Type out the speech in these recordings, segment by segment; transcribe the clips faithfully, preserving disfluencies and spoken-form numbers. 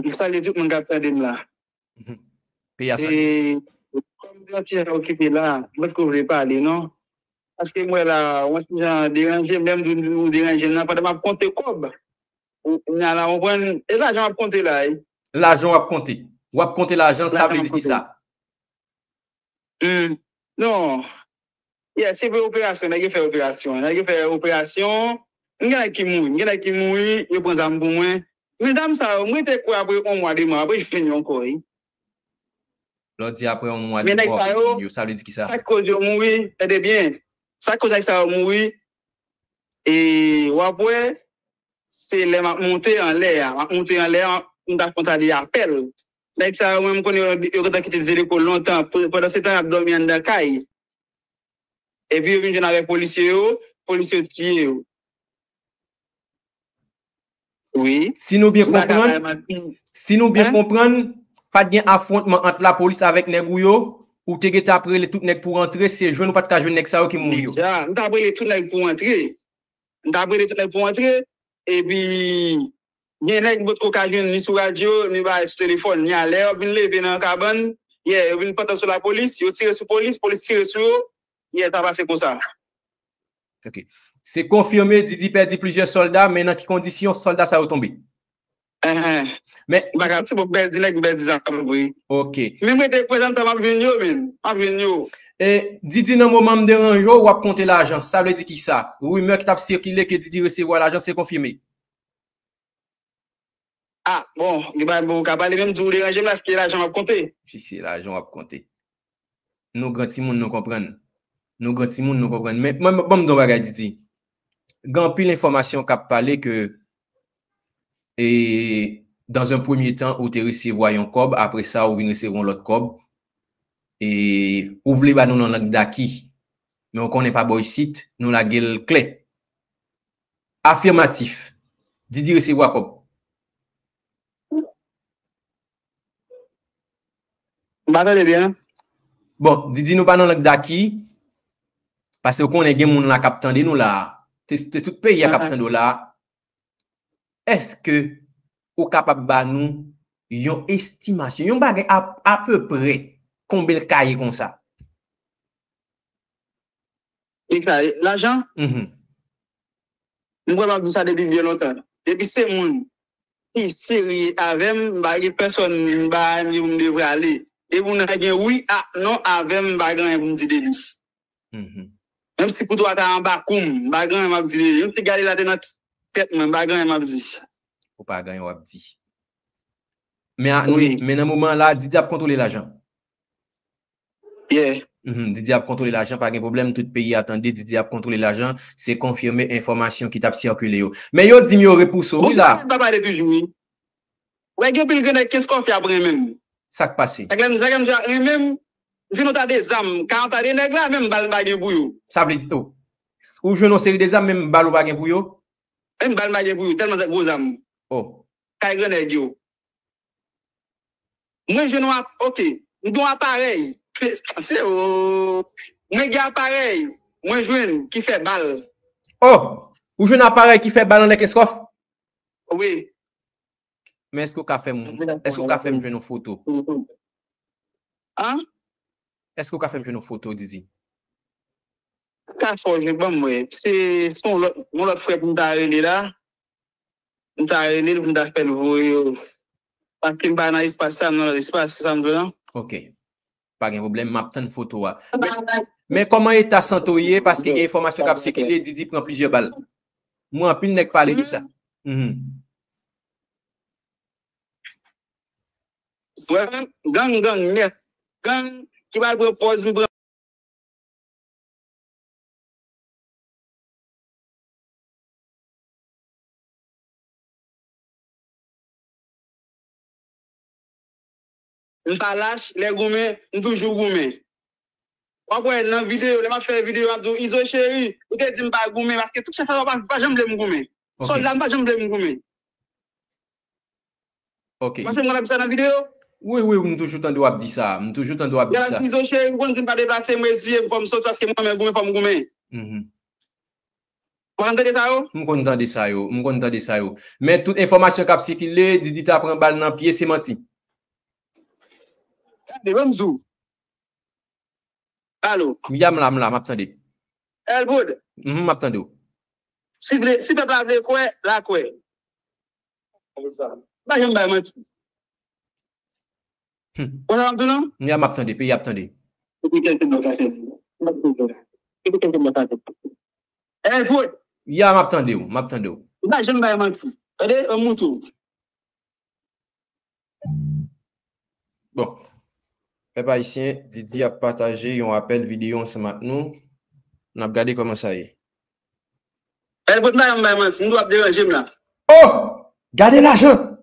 M salye tout moun k ap tande m la. Mhm. Peyi a salye. E kòm m te yon ti jan okipe la, m potko vle pale non. Paske m wè la, yon ti jan deranje m, lè m di w deranje m nan, pandan m ap konte kòb. Ou, ou la, ou konprann? E lajan w ap konte la, wi. Lajan w ap konte. W ap konte lajan, sa vle di kisa? Hmm. Non. Yeah, se vre operasyon, nèg yo fè operasyon. Nèg yo fè operasyon. M gen nèg ki mouri, m gen nèg ki mouri, yo pran zam pou mwen. Men dam sa yo, m rete kwè apre yon mwa, de mwa, apre yo vini ankò, wi. Lè w di apre yon mwa, de mwa, yo vini, sa vle di kisa? Sa k koz yo mouri, tande byen. Sa k koz nèg sa yo mouri, e w ap wè, se lè m ap monte anlè a. M ap monte anlè a, m ta konn ta de apèl. Nèg sa yo, mwen, m konnen yo, yo gentan kite Zedeko lontan. P-, pandan se tan, y ap dòmi anndan kay. Epi yo vin jwenn avèk polisye yo, polisye yo tiye yo. Wi. Si nou byen konprann, si nou byen konprann, pa t gen afwontman ant lapolis avèk nèg ou yo, ou te gentan ap rele tout nèg pou rantre, se jwenn ou pa t ka jwenn nèg sa yo ki mouri yo. Deja, m t ap rele tout nèg pou rantre. M t ap rele tout nèg pou antre, epi gen nèg m potko ka jwenn ni sou radyo, ni bay sou telefòn, ni a lè yo vin leve nan kabann, yè, yo vin pantan sou lapolis, yo tire sou polis, polis tire sou yo, yè, sa pase konsa. Ok. Se konfime, Didi pèdi plizyè sòlda, men nan ki kondisyon sòlda sa yo tonbe? Enhen. Men m pa ka, se bon, m pèdi nèg, m pèdi zam wi. Ok. Men m rete prezan sa, m ap jwenn yo, men. M ap jwenn yo. E, Didi, nan moman m deranje w, w ap konte lajan. Sa vle di kisa? Rimè ki t ap sikile ke Didi resevwa lajan, se konfime? Ah, bon, gen bagay m poko ka pale, men m di w deranje m la, se lajan m ap konte. Si se lajan w ap konte. Nou gran timoun, nou konprann. Nou gran timoun, nou konprann. Men, men, ban m di w yon bagay, Didi. Gen anpil enfòmasyon k ap pale ke, e, dans un premier temps, ou te resevwa yon kòb, apre sa, ou vin resevwa yon lòt kòb. E, ou vle ba nou nan lang daki. Men ou konnen pa bò isit, nou lage l klè. Afimatif. Didi resevwa kòb. M pa tande byen. Bon, Didi, nou pa nan lang daki, paske ou konnen gen moun la k ap tande nou la. Se, se tout peyi a k ap tande w la. Èske ou kapab ba nou yon estimasyon, yon bagay a, apeprè, konbyen l ka ye konsa? Li ka ye lajan? Mhm. M kwè m ap di sa depi byen lontan. Depi se moun ki serye avè m, m pa gen pèsòn m pa renmen pou m devwale. Depi moun nan gen wi ak non avè m, m pa gen anyen pou m di de li. Mhm. Menm si kouto a ta anba kou m, m pa gen anyen m ap di de li. Menm si gade la te nan tèt mwen, m pa gen anyen m ap di. Ou pa gen anyen w ap di. Men, a, men nan moman an la, Didi ap kontwole lajan. Yeah. Mhm, Didi ap kontwole lajan, pa gen pwoblèm, tout peyi a tande, Didi ap kontwole lajan, se konfime enfòmasyon ki t ap sikile yo. Men yo di m yo repouse w wi la. Mwen pa pale toujou wi. Wè gen pil grenn nèg Kenskòf y ap renmen m. Sa k pase? Sa k lè m, sa k lè m di renmen m, m jwenn yon ta de zam, ka yon ta de nèg la, menm bal m pa gen pou yo. Sa vle di, oh. Ou jwenn yon seri de zam, menm bal ou pa gen pou yo? Menm bal m pa gen pou yo, tèlman gwo zam. Oh. Kay gran nèg yo. Mwen jwenn yon ap-, ok. M gen yon aparèy. Se, oh. Mwen gen aparèy. Mwen jwenn ki fè bal. Oh! Ou jwenn aparèy ki fè bal anlè Kenskòf? Wi. Men èske ou ka fè m, èske ou ka fè m jwenn yon foto? An? Èske ou ka fè m jwenn yon foto, Didi? Ka fè w jwenn, ban m wè. Se, se yon lòt, yon lòt frè pou m ta rele la. M ta rele l pou m ta fè l voye yo. Paske m pa nan espas sa, m nan lòt espas, se sa m di w lan. Ok. Pa gen pwoblèm, m ap tann foto a. Men, men kòman eta sante w ye? Paske gen enfòmasyon k ap sikile, Didi pran plizyè bal. M wè anpil nèg pale de sa. Mhm. Frè m, gang, gang nèt. Gang ki pral pran pòz m pran. M pa lach, lè goumen, m toujou goumen. W ap wè nan videyo, lè m ap fè videyo, m ap di w, Izo cheri, ou te di m pa goumen, paske tout chak sa w pa, pa janm vle m goumen. Ok. Sòlda m pa janm vle m goumen. Ok. Paske m konn ap di sa nan videyo. Wi, wi, m toujou tande w ap di sa. M toujou tande w ap di sa. Izo cheri, ou konn di m pa deplase, m reziye m, fò m soti, paske mwen menm goumen, fò m goumen. Mhm. Ou konn tande sa yo? M konn tande sa yo, m konn tande sa yo. Men tout enfòmasyon k ap sikile, Didi ta pran bal nan pye, se manti. Gade, ban m di w. Alo. Ya, m la, m la, m ap tande. Elwood. Mhm, m ap tande w. Si vle, si pèp la vle kwè, l a kwè. Pa janm bay manti. Hmm. Ou konn sa m ap di w non? Ya, m ap tande, peyi ap tande. Epi kèlke mò ka fè. Epi kèlke mò ka fè. Elwood. Ya, m ap tande w, m ap tande w. Pa janm bay manti. Tande, an moutou. Bon. Pèp ayisyen, Didi ap pataje yon apèl videyo ansanm ak nou. N ap gade kòman sa ye. Elwood, pa janm bay manti, m di w ap deranje m la. Oh! Gade lajan!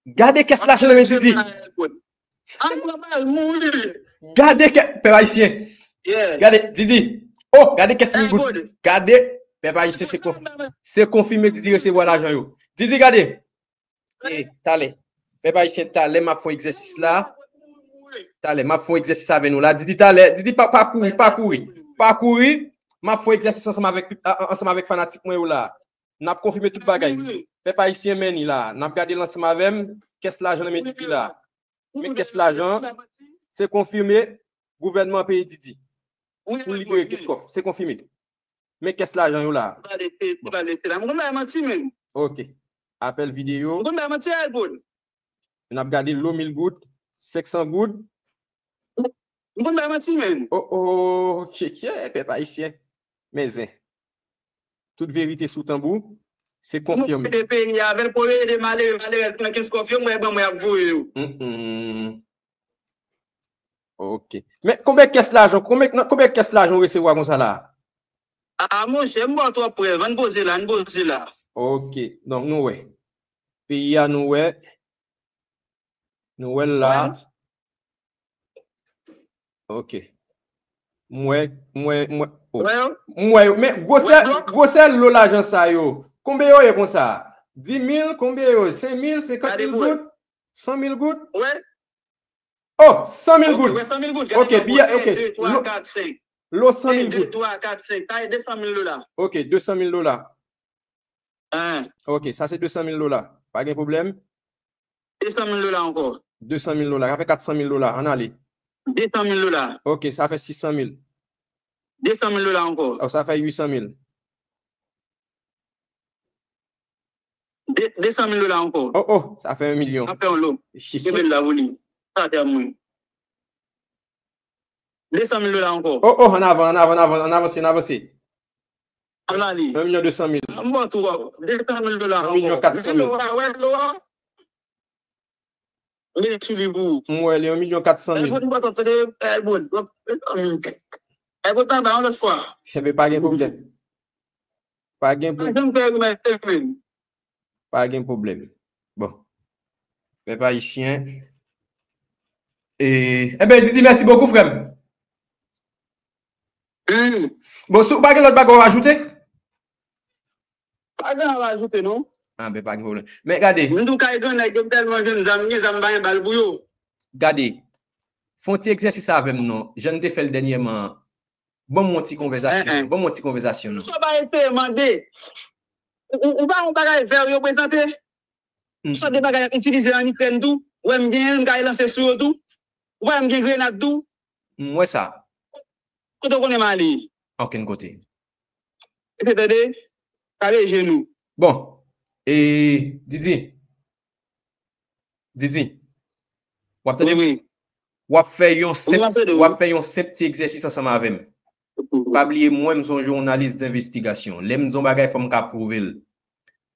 Gade kès lajan nan men Didi! Gade kè, pèp ayisyen! Gade, Didi! Oh, gade kès mil goud! Gade, pèp ayisyen, se konf-, se konfime Didi resevwa lajan yo. Didi, gade! E, talè. Pèp ayisyen, talè m ap fè egzèsis la. Talè, m ap fè egzèsis avè nou la. Didi, talè. Didi, pa, pa kouri, pa kouri. Pa kouri. M ap fè egzèsis ansanm avèk, a, a, ansanm avèk fanatik mwen yo la. N ap konfime tout bagay. Pèp ayisyen, men ni la. N ap gade l ansanm avè m. Kès lajan nan men Didi la. Men kès lajan, se konfime gouvènman peyi Didi. Pou libere Keskòf. Se konfime. Men kès lajan yo la. Ou pa lese, ou pa lese la. M konn bay manti menm. Ok. Apèl videyo. M konn bay manti, Elwood. N ap gade lo mil goud, senk san goud. M konn bay manti menm. Oh, oh, kye, kye, pèp ayisyen. Men zen. Tout verite sou tanbou, se konfime. Pou ede peyi a, avè l pou ede malere, malere nan Keskòf yo, mwen ban mwen ap voye yo. Mm, mm. Ok. Men konbyen kès lajan, konbyen, nan konbyen kès lajan w resevwa konsa la? Ah, monchè, m ba w twòp prèv. Ann poze la, ann poze la. Ok. Donk, nou wè. Peyi a, nou wè. Nou wè l la. Ok. M wè, m wè, m wè. Oh. M wè yo. Men gwosè, gwosè lo lajan sa yo. Konbyen yo ye konsa? Dis mil, konbyen yo? Senk mil, senkant mil goud? San mil goud? Oh, san mil goud. Ok, biyè, ok. Lo, lo san mil goud. Sa e de san mil dola. Ok, de san mil dola. Ok, sa se de san mil dola. Pa gen pwoblèm. De san mil dola ankò. De san mil dola. Sa fè kat san mil dola. Ann ale. De san mil dola. Ok, sa fè sis san mil. De san mil dola ankò. Oh, sa fè uit san mil. De, de san mil dola ankò. Oh, oh, sa fè yon milyon. An fè yon lo. Kenbe l la pou li. Sa tè mwen. De san mil dola ankò. Oh, oh, ann avan, ann avan, ann avan, ann avanse, ann avanse. Ann ale. Yon milyon de san mil. M ba w tou, de san mil dola ankò. Yon milyon kat san mil. Ou wè, wè, lo a. Mete sou li pou ou. M wè li, yon milyon kat san mil. Elwood, m kontan tande, Elwood. Elwood, pa bay yon lòt fwa. Enben, pa gen pwoblèm. Pa gen pwoblèm. Pa gen pwoblèm. Bon. Pèp ayisyen. E, enben, Didi, mèsi bokou, frè m. Bon, si w pa gen lòt bagay w ajoute? Pa gen anyen w ajoute, non. Ah, ben, pa gen pwoblèm. Men gade. M di w kay grannèg yo, m tèlman jwenn zam, gen zam, m pa gen bal pou yo. Gade. Fè yon ti egzèsis avè m, non. Jan n te fè l dènyèman an. Ban m yon ti konvèzasyon. Ban m yon ti konvèzasyon, non. Sa w pa eseye mande. Ou, ou, ou pa yon bagay vè yo prezante. Sa de bagay y ap itilize an Ikrèn tou. Ou wè m genyen l, m ka lanse sou yo tou. Ou pa wè m gen grenad tou. M wè sa. Kote w konnen m ale? Okenn kote. Epi tande, kale je nou. Bon, e, Didi. Didi. W ap tande m? Wi, wi. W ap fè yon senp, w ap fè yon senp ti egzèsis ansanm avè m. Pa bliye, mwen, m se yon jounalis denvestigasyon. Lè m di yon bagay, fò m ka pwouve l.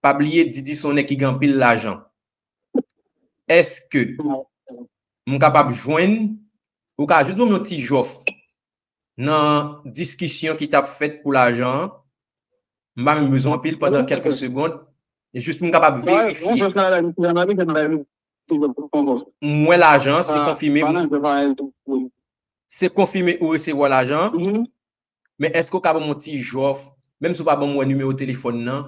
Pa bliye, Didi se yon nèg ki gen anpil lajan. Èske m kapab jwenn, ou ka jis ban m yon ti jòf nan diskisyon ki t ap fèt pou lajan an? M pa menm bezwen anpil, pandan kèlke segond, jis pou m kapab verifye. M wè lajan an, se konfime. Se konfime ou resevwa lajan an. Men èske w ka ban m yon ti jòf, menm si w pa ban m wè nimewo telefòn nan,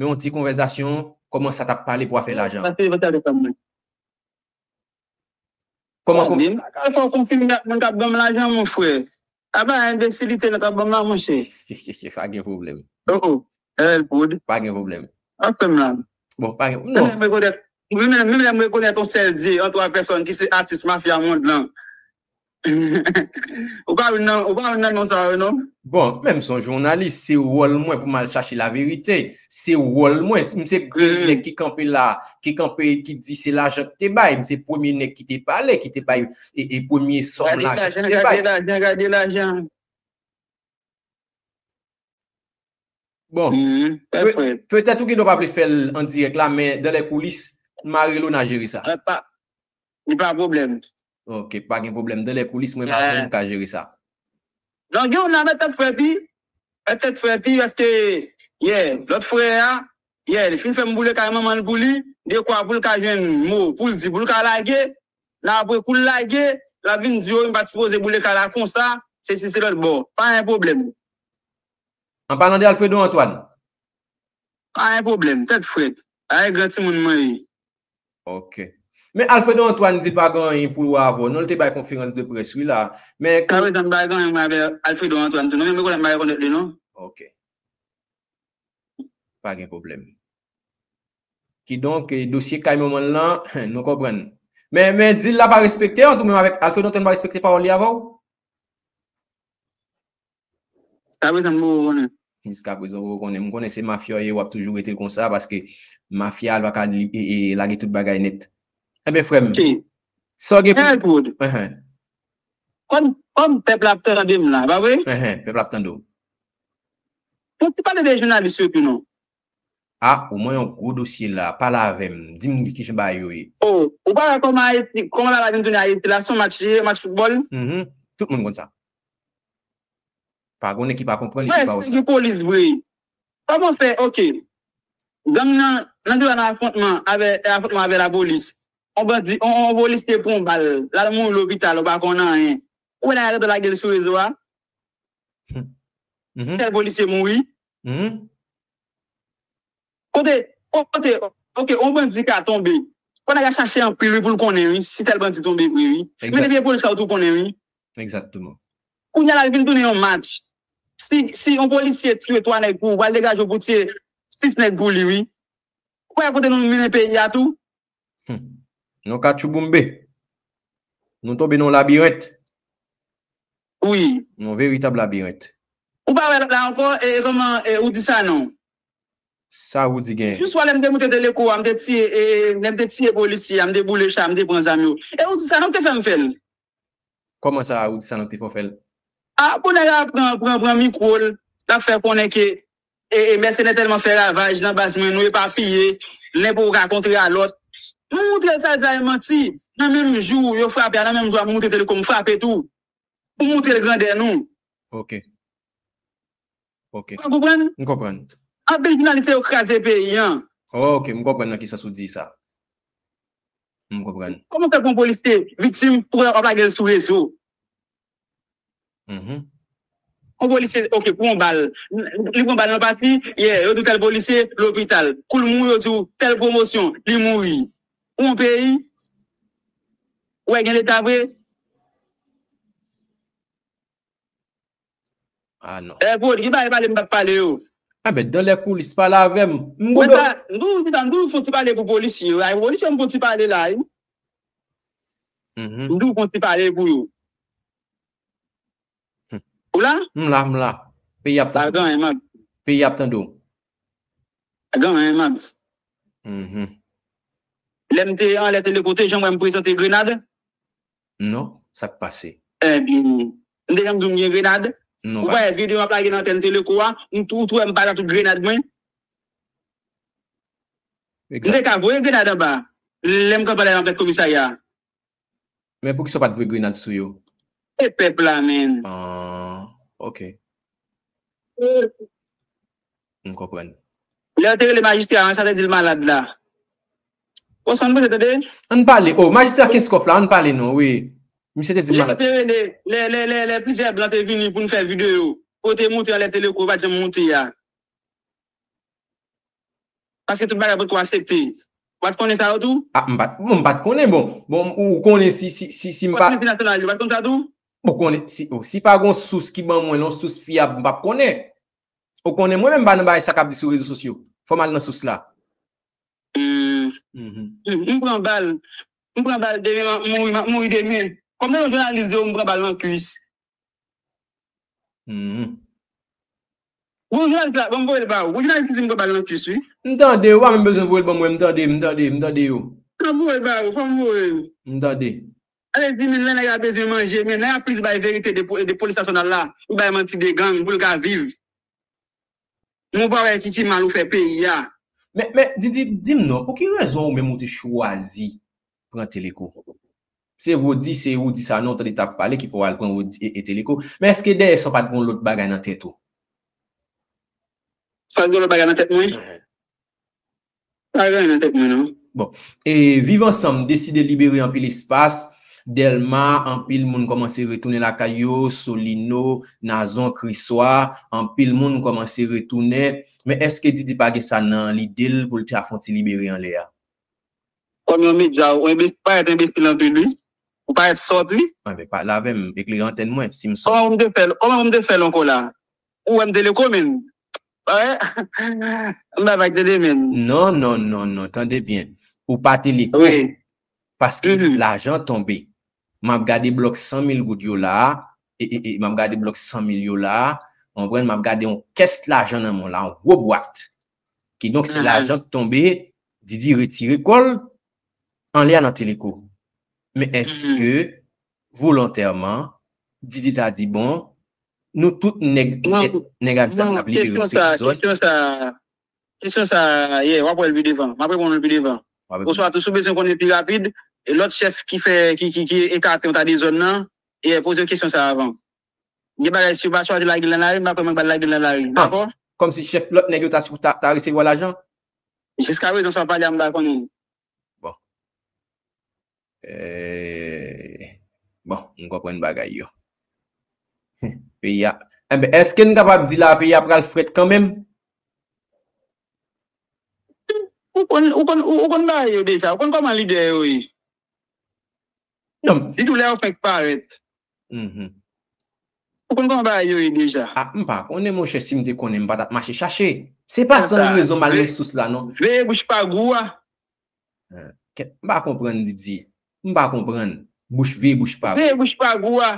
men yon ti konvèzasyon, kòman sa t ap pale pou afè lajan an? Kòman konfime? Fò w konfime ak moun k ap ban m lajan, mon frè. A pa enbesilite nan t ap ban m la, monchè. Pa gen pwoblèm. Oh, oh. L Poud. Pa gen pwoblèm. Ap fè m la. Bon, pa gen, non. Mwen menm rekonèt, mwen menm, mwen menm rekonèt yon sèl dye an twa pèsòn ki se atis mafya mond lan. Ou pa wè nan, ou pa wè nan non sa yo, non? Bon, menm se yon jounalis, se wòl mwen pou m al chache laverite. Se wòl mwen. M se premye nèg ki kanpe la, ki kanpe, ki di se lajan ki te bay. M se premye nèg ki te pale, ki te bay, e, e premye sòm lajan ki te bay. Gade lajan, gade lajan. Bon, pe- petèt ou gen dwa pa vle fè l an dirèk la, men dans les coulisses, Marie Lona jere sa. Li pa pwoblèm. Ok, pa gen pwoblèm. Dans les coulisses, mwen pa menm ka jere sa. Donk, gen yon la mèt tèt frè pi, mèt tèt frè pi, paske, yeah, lòt frè a, yeah, li fin fè m boule kay manman l pou li, dekwa pou l ka jwenn mo, pou l di, pou l ka lage, la apre kou l lage, l ap vin di, yo, m pa t sipoze boule kay la konsa, se si se lòt bò. Pa gen pwoblèm. An palan de Alfredo Antoine. Pa gen pwoblèm, tèt frèt. A e gran timoun mwen ye. Ok. Men Alfredo Antoine di l pa gen anyen pou l wè avè w. Non, l te bay konferans de près, wi, la. Men ka rezon m pa gen anyen mwen avè Alfredo Antoine tou. Non, men mwen konnen m pa rekonèt li, non. Ok. Pa gen pwoblèm. Kidonk, e, dosye kay manman l lan, nou konprann. Men, men, dil la pa respekte, an tou menm avèk Alfredo Antoine pa respekte pawòl li avè w? Jiskaprezan, m poko konnen. Jiskaprezan, w poko konnen. M konnen se mafya w ye, w ap toujou rete l konsa, paske mafya a, l pa ka li- e- e- lage tout bagay nèt. Ebyen, frè m, sa w gen pou... Kòm, kòm pèp la ap tande m la, pa vre? Enhen, pèp la ap tande w. Fò ti pale de jounalis yo tou, non. A, omwen yon gwo dosye la, pale avè m, di m kijan bagay yo ye. O, ou pa wè kòman Ayiti, kòman bagay la vin tounen Ayiti la, se yon match li ye, match foutbòl? Mhm. Tout moun konn sa. Pa gen nèg ki pa konprann li, ki pa wè sa. Gen polis vre. Kòman fè, ok. Gang nan, nan dwa nan afwontman avè, afwontman avè lapolis. On bandi, on, on polisye pran yon bal, l al mouri lopital, ou pa konn anyen. Ou wè nèg la lage l sou rezo a. Hmm. Mhm. Tèl polisye mouri. Mhm. Kote, kote, ok, on bandi ka tonbe. Fò nèg la chache anpil, wi, pou l konnen, wi, si tèl bandi tonbe vre, wi. Men depi e polis la, ou tou konnen, wi. Egzakteman. Kounye a la, l vin tounen yon match. Si, si yon polisye tiye twa nèg pou ou, w al degaje w pou tiye sis nèg pou li, wi. Ou wè kote nou mennen peyi a tou? Hmm. Nou ka tchouboumbe. Nou tonbe nan yon labirent. Wi. Yon veritab labirent. Ou pa wè la ankò, e, e kòman, e, ou di sa non? Sa ou di gen? Jis wè lè m te moute Teleko a, m te tiye, e, lè m te tiye polisye a, m te boule cha, m te pran zam yo. E ou di sa non, ou te fè m fè l. Kòman sa, ou di sa nan te fè w fè l? A, pou nèg la pran, pran, pran mikwo l, l ap fè konnen ke, e, e, mèsenè tèlman fè ravaj nan baz mwen, nou epapiye, len pou ou ka kontre a lòt. M moutre l sa l di a e manti. Nan menm jou yo frape a, nan menm jou a m moutre Teleko m frape tou. Pou moutre l grandè nou. Ok. Ok. Ou konprann? M konprann. Anpil jounalis se yo kraze peyi an. Ok, m konprann nan ki sans ou di sa. M konprann. Kòman fè pou yon polisye viktim pou w ap lage l sou rezo? Mhm. Yon polisye, ok, pran yon bal. Li pran bal nan pati, yè, yo di w tèl polisye, lopital. Kou l mouri, yo di w tèl pwomosyon, li mouri. Pou yon peyi, ou wè gen leta vre? Ah non. Eh, Claude, ki bagay pale m pa t pale yo? Ah ben, dans les coulisses, pale avè m. M goudo. M di w, m di w, fon ti pale pou polisye yo. Ay, polisye yo, m fon ti pale la, wi. Mhm. M di w, fon ti pale pou yo. Hmm. Ou la? M la, m la. Peyi ap tande w. Pa gen anyen, m ap. Peyi ap tande w. Pa gen anyen, m ap. Mhm. Lè m te anlè Teleko, te janm wè m prezante grenad? Non, sa k pase? Ebyen, m te janm di w m gen grenad? Non, ou pa wè videyo m ap lage nan antèn Teleko a, m tou, ou tou wè m pale tout grenad mwen? M te ka voye grenad anba. Lè m kanpe anlè nan tèt komisarya a. Men poukisa w pa t voye grenad sou yo? E pèp la, menm. Ah, ok. M konprann. Lè yo te rele majistra an, sa te di l malad la. Ou konn poze tande? Ann pale. Oh, majistra Kenskòf la, ann pale non, wi. Misye te di l malad. Lè yo te rele, lè, lè, lè, lè plizyè blan te vini pou n fè videyo. Pou yo te moute anlè Teleko, yo pa t janm moute a. Paske tout bagay potko aksepte. Ou pa t konnen sa yo tou? Ah, m pa t, bon, m pa t konnen, bon. Bon, ou konnen si, si, si, si m pa... Ou pa t konnen finans yo, ou pa t konn sa tou? Ou konnen, si, oh, si pa gon sous ki ban mwen, non, sous fyab, m p ap konnen. Ou konnen, mwen menm m pa nan bagay sa k ap di sou rezo sosyo. Fò m al nan sous la. Hmm. Mhm. M pran bal. M pran bal demen, m ap mouri, m ap mouri demen. Kòm se yon jounalis di w, m pran bal nan kwis. Mhm. Bon, jounalis la, bon, m voye l ba ou. Bon, jounalis ki di m pran bal nan kwis, wi. M tande, ou pa menm bezwen voye l ban mwen, m tande, m tande, m tande yo. Fò m voye l ba ou, fò m voye l. M tande. Ale di, men lè nèg la bezwen manje, men nèg la plis bay verite de, po- de polis nasyonal la, pou bay manti de gang, pou l ka viv. Mwen pa wè ki, ki mal ou fè peyi a. Men, men, Didi, di m non, pou ki rezon ou menm ou te chwazi pran Teleco? Se Roody, se Roody Sanon, ou tande t ap pale, ki fè w al pran Roody e, e Teleco. Men èske dèyè sa w pa t gen yon lòt bagay nan tèt ou? Sa gen lòt bagay nan tèt mwen? Ehn. Pa gen anyen nan tèt mwen, non. Bon. E Viv Ansanm deside libere anpil espas. Dèlma, anpil moun kòmanse retounen lakay yo. Solino, Nazon, Kriswa, anpil moun kòmanse retounen. Men èske Didi pa gen sa nan lide l pou l ta fè yon ti libere anlè a? Kòm yon medya, ou enbe- parèt enbesil anpil, wi. Ou parèt sòt, wi. Anben, pale avè m, eklere antèn mwen, si m sòt. Kòman pou m te fè l, kòman pou m te fè l ankò la? Ou wè m te lekomen. Wi. M pa vag tande men. Non, non, non, non, tande byen. Ou pa te leko. Wi. Paske lajan tonbe. M ap gade blòk san mil goud yo la a, e, e, e, m ap gade blòk san mil yo la a, w konprann, m ap gade yon kès lajan nan men w la, yon gwo bwat. Kidonk, se lajan k tonbe, Didi retire kò l, anlè a nan Teleco. Men èske, volontèman, Didi ta di, bon, nou tout nèg, nèg ak zam n ap libere yon seri zòn? Kesyon sa, kesyon sa, yeah, w ap wè l pi devan. M ap reponn ou l pi devan. Oswa tou, si w bezwen konnen pi rapid, e lòt chèf ki fè, ki, ki, ki ekate yon ta de zòn nan, e poze kesyon sa avan. Gen bagay, si w pa chwazi lage l nan lari, m pa kwè mwen k pral lage l nan lari. Dakò? Kòmsi chèf lòt nèg yo ta, ta, ta resevwa lajan? Jiskaprezan, sa w pale a, m pa konnen. Bon. Eh, bon, m konprann bagay yo. Peyi a. Enben, èske n kapab di la, peyi a pral frèt kanmenm? Ou konn, ou konn, ou, ou konn bagay yo deja. Ou konn kòman lidè yo ye. Non. Sitou lè yo fenk parèt. Mhm. Ou konn kòman bagay yo ye deja. Ah, m pa konnen, monchè, si m te konnen, m pa t ap mache chache. Se pa san rezon m al nan sous la, non. Veye bouch pa gou a. Eh, kèt, m pa konprann, Didi. M pa konprann. Bouch veye, bouch pa gou. Veye bouch pa gou a.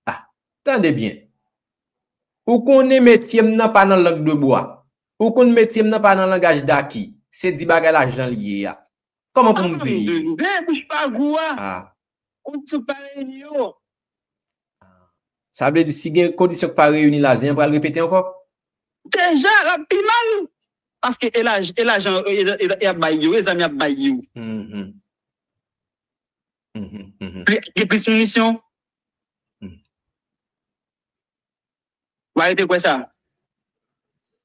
Ah, tande byen. Ou konnen metye m nan pa nan lang de bwa. Ou konn metye m nan pa nan langaj daki. Se di bagay la jan l ye a. Kòman pou m veye? Veye bouch pa gou a. Ah. Kondisyon k pa reyini yo. Sa vle di, si gen kondisyon k pa reyini la, zen an pral repete ankò? Deja, l ap pi mal. Paske e laj-, e lajan, e, e, e ap bay yo, e zam y ap bay yo. Mhm. Mhm, mhm. Pli, gen plis minisyon. Mhm. Ou arete kwè sa?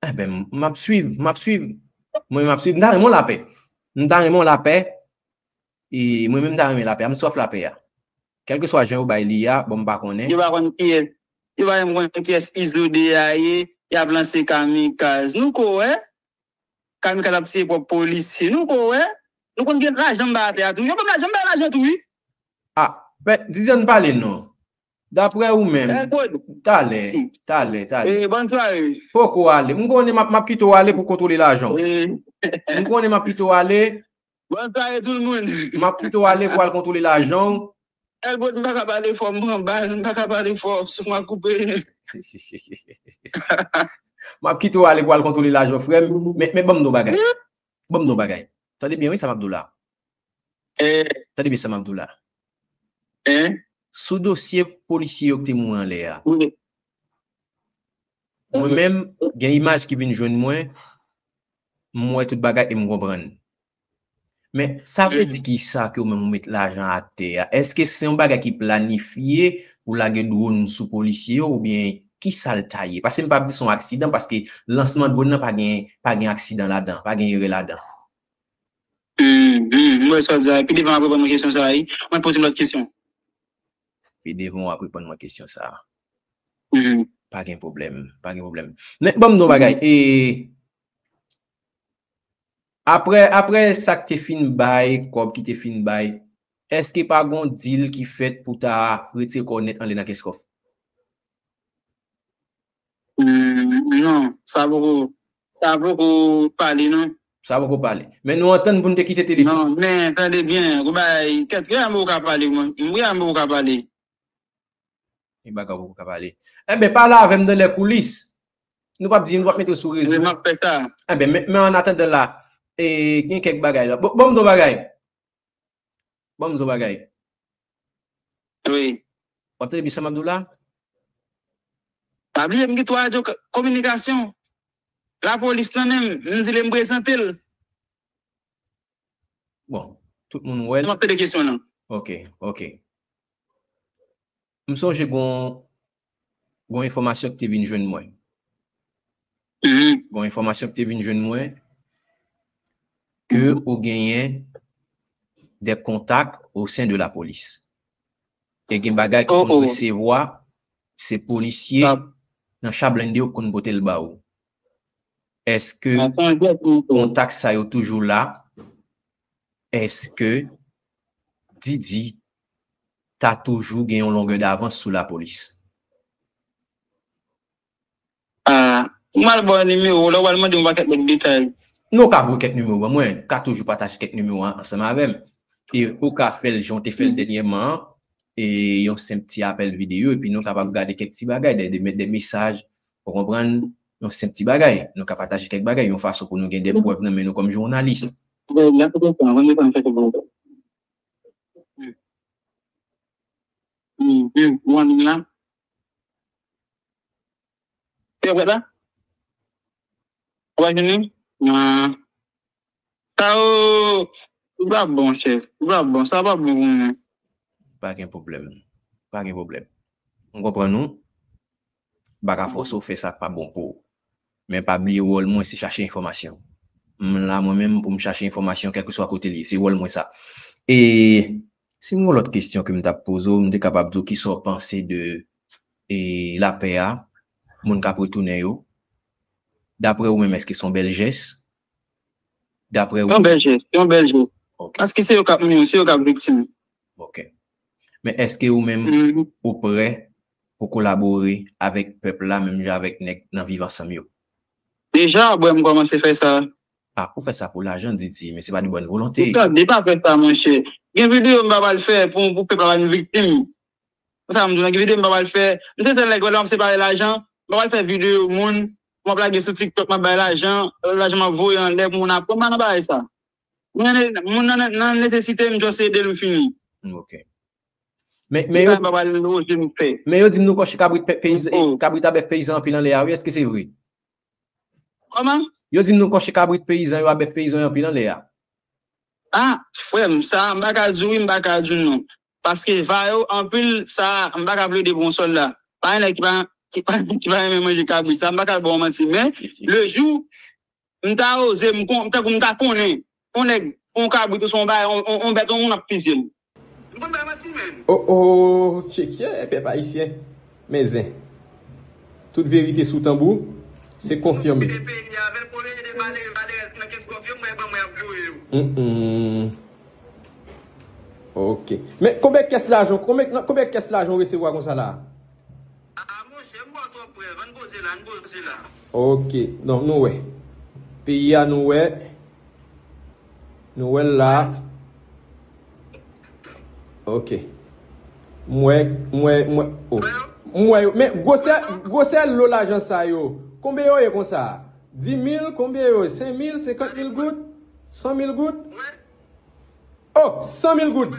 Enben, m ap swiv, m ap swiv. Mwen, m ap swiv. M ta renmen w lapè. M ta renmen w lapè. E mwen menm, m ta renmen lapè a. M swaf lapè a. Kèlkeswa jan yo bay li a, bon, m pa konnen. Yo pa konn kiyès. Yo pa menm konn kiyès Izo de a ye. Y ap lanse kamikaz. Nou ko wè. Kamikaz ap tiye pwòp polisye. Nou ko wè. Nou konn gen lajan anba atè a tou. Yo konn lajan anba lajan tou, wi. Ah, men, Didiane, pale non. Daprè ou menm, talè, talè, talè. Eh, bòn sware. Poko ale. M konnen m ap, m ap kite w ale pou kontwole lajan w. M konnen m ap kite w ale. Bòn sware tout moun. M ap kite w ale pou al kontwole lajan w. Elbot, m pa ka pale fò, m pran bal, m pa ka pale fò, souf mwen koupe. M ap kite w ale pou al kontwole lajan w, frè m. Men, men ban m di w bagay. Ban m di w bagay. Tande byen, wi, sa m ap di w la. Eh. Tande byen sa m ap di w la. Eh. Sou dosye polisye yo ki te mouri anlè a. Wi. Mwen menm, gen imaj ki vin jwenn mwen, m wè tout bagay e m konprann. Men, sa vle di ki sa ke w menm ou met lajan atè a? Èske se yon bagay ki planifye pou lage dwòn sou polisye yo oubyen ki sa l ta ye? Paske m p ap di se yon aksidan, paske lansman dwòn nan pa gen, pa gen aksidan ladan, pa gen erè ladan. Hmm, hmm, m wè sa w di a. Pi devan, w ap reponn mwen kesyon sa a, wi. Mwen poze m lòt kesyon. Pi devan, w ap reponn mwen kesyon sa a. Hmm. Pa gen pwoblèm, pa gen pwoblèm. Men, ban m di w yon bagay. E, apre, apre sa k te fin bay, kòb ki te fin bay, èske pa gon dil ki fèt pou ta retire kò w nèt anlè nan kès kòf? Hmm, Non, sa poko, sa poko pale, non. Sa poko pale. Men nou antann pou n te kite telefòn. Non, men tande byen, ou bay, kèt, kè m ou ka pale, mwen. M wi, m ou ka pale. E bagay ou ka pale. Enben, pale avè m nan lè koulis. Nou p ap di, nou p ap mete w sou rezo. Wi, m ap fè sa. Enben, men, men an atandan la, e, gen kèk bagay la. Bon, bon, m di w bagay. Bon, m di w bagay. Wi. W ap tande byen sa m ap di w la? Pa bliye, m gen twa radyo k-, kominikasyon. Lapolis nan men m, m di l e m prezante l. Bon, tout moun wè l. M ap tande kesyon nan. Ok, ok. M sonje gon, gon enfòmasyon ki te vin jwenn mwen. Mhm. Gon enfòmasyon ki te vin jwenn mwen ke ou genyen de kontak o sen de la polis. E gen bagay ki konn resevwa, se polisye nan chablende yo konn pote l ba ou. Èske kontak sa yo toujou la? Èske Didi ta toujou gen yon longè davans sou lapolis? Ah, m al ba w nimewo, lè w al mande m yon pakèt lòt detay. Non, w ka voye kèk nimewo ban mwen, w ka toujou pataje kèk nimewo an-, ansanm avè m. E ou ka fè l jan w te fè l dènyèman an, e yon senp ti apèl videyo, epi nou kapab gade kèk ti bagay, de, de, de mesaj, ou konprann, yon senp ti bagay. Nou ka pataje kèk bagay, yon fason pou nou gen de prèv nan men nou kòm jounalis. Ou wè moun la? Ou wè la? Ou wè vini? Ah. Sa yo, li pa bon, chèf. Li pa bon. Sa pa bon pou mwen. Pa gen pwoblèm. Pa gen pwoblèm. M konprann ou. M pa ka fòse w fè sa k pa bon pou ou. Men pa bliye wòl mwen se chache enfòmasyon. M la mwen menm pou m chache enfòmasyon kèlkeswa kote l ye. Se wòl mwen sa. E si m gen yon lòt kesyon ke m t ap poze w, m te kapab di w kisa w panse de, e, lapè a, moun k ap retounen yo. Daprè ou menm, èske se yon bèl jès? Daprè ou? Se yon bèl jès, se yon bèl jès. Ok. Paske se yo k ap mouri, se yo k ap viktim. Ok. Men èske ou menm, mhm, ou prè pou kolabore avèk pèp la, menm jan avèk nèg nan Viv Ansanm yo? Deja, bwè, m kòmanse fè sa. Ah, ou fè sa pou lajan, Didi, men se pa de bòn volonte. Ou tande, pa fè sa, monchè. Gen videyo m pa pral fè pou, pou pèp la pa vin viktim. Sa m di w, nan ki videyo m pa pral fè. M se sèl nèg wè lè m ap separe lajan, m pa pral fè videyo moun, m ap lage sou TikTok, m ap bay lajan, lajan m ap voye anlè pou moun ap pran, m pa nan bagay sa. Moun nan, moun nan, nan nesesite, m just ede l, m fini. Ok. Men, men yo, m pa pral loje m fè. Men yo di m nou kòche kabrit pe-, peyiz-, kabrit a bèf peyizan anpil anlè a, wi, èske se vre? Kòman? Yo di m nou kòche kabrit peyizan yo a bèf peyizan yo anpil anlè a. Ah, frè m, sa, m pa ka di w wi, m pa ka di w non. Paske va yo anpil, sa, m pa ka plede pou yon sòlda. Pa gen nèg ki pa, ki pa, ki pa renmen manje kabrit. Sa, m pa ka ba w manti. Men, le jou, m ta oze, m kon-, tankou m ta konnen, yon nèg, yon kabrit, ou se yon bagay, yon, yon, yon bèt, yon moun ap fizye l. M konn bay manti, menn. Oh, oh, tcheke, pèp ayisyen. Men zen. Tout verite sou tanbou, se konfime. Kite peyi avè l, pou l ede malere, malere nan kes konfime, mwen, ban mwen ap voye yo. Mm, mm. Ok. Men konbyen kès lajan, konbyen, nan konbyen kès lajan w resevwa konsa la? Ah, monchè, m ba w twòp prèv. Ann koze la, ann koze la. Ok. Donk, nou wè. Peyi a, nou wè. Nou wè l la. Ok. M wè, m wè, m wè, oh. M wè yo. Men gwosè, gwosè lo lajan sa yo. Konbyen yo ye konsa? Dis mil, konbyen yo ye? Senk mil, senkant mil goud? San mil goud? Oh, san mil goud.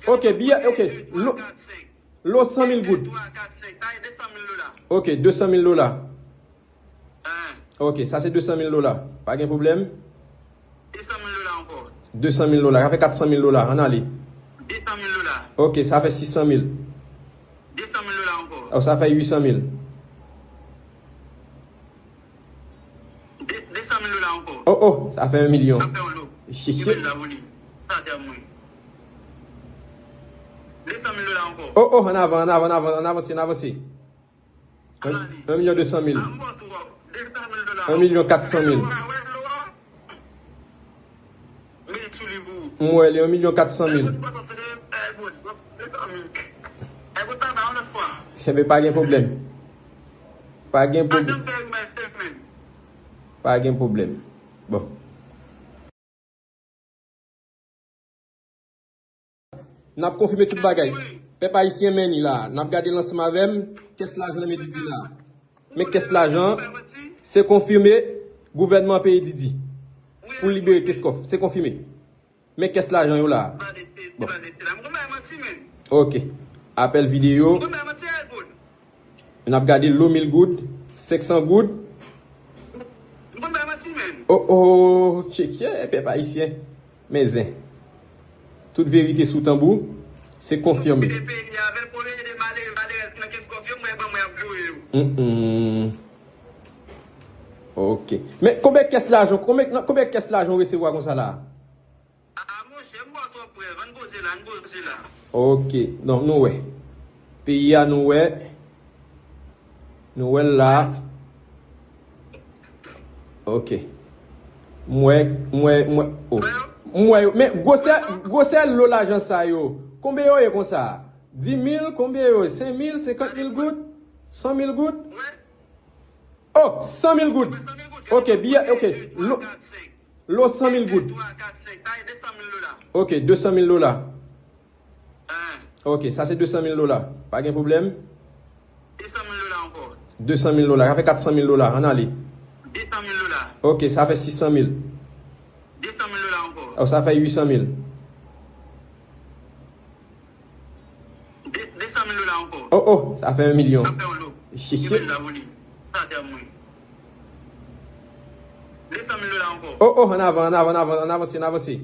Ok, biyè, ok. Lo, lo san mil goud. Ok, de san mil dola. Ok, sa se de san mil dola. Pa gen pwoblèm. De san mil dola ankò. De san mil dola. Sa fè kat san mil dola. Ann ale. De san mil dola. Ok, sa fè sis san mil. De san mil dola ankò. Oh, sa fè uit san mil. De, de san mil dola ankò. Oh, oh, sa fè yon milyon. Sa fè yon lo. Shit, shit. Li bèl la pou li. Sa tè mwen. De san mil dola ankò. Oh, oh, ann avan, ann avan, ann avan, ann avanse, ann avanse. Yon, yon milyon de san mil. Yon milyon kat san mil. M wè li, yon milyon kat san mil. Enben, pa gen pwoblèm. Pa gen pwoblèm. Pa gen pwoblèm. Bon. N ap konfime tout bagay. Pèp ayisyen, men ni la. N ap gade l ansanm avè m. Kès lajan nan men Didi la. Men kès lajan, se konfime gouvènman peye Didi pou libere Keskòf. Se konfime. Men kès lajan yo la. Bon. Ok. Apèl videyo. N ap gade lo mil goud, senk san goud. Oh, oh, tcheke, pèp ayisyen. Men zen. Tout verite sou tanbou, se konfime. Mm, mm. Ok. Men konbyen kès lajan, konbyen, nan konbyen kès lajan w resevwa konsa la? Ah, monchè, m ba w twòp prèv. Ann poze la, ann poze la. Ok. Donk, nou wè. Peyi a, nou wè. Nou wè l la. Ok. M wè, m wè, m wè. Oh. M wè yo. Men gwosè, gwosè lo lajan sa yo. Konbyen yo ye konsa? Dis mil, konbyen yo ye? Senk mil, senkant mil goud? San mil goud? Oh, san mil goud. Ok, biyè, ok. Lo, lo san mil goud. Ok, de san mil dola. Ok, sa se de san mil dola. Pa gen pwoblèm. De san mil dola ankò. De san mil dola. Sa fè kat san mil dola. Ann ale. De san mil dola. Ok, sa fè sis san mil. De san mil dola ankò. Oh, sa fè uit san mil. De, de san mil dola ankò. Oh, oh, sa fè yon milyon. Sa fè yon lo. Shit, shit. Ki bèl la pou li. Sa tèm wi. De san mil dola ankò. Oh, oh, ann avan, ann avan, ann avan, ann avanse, ann avanse.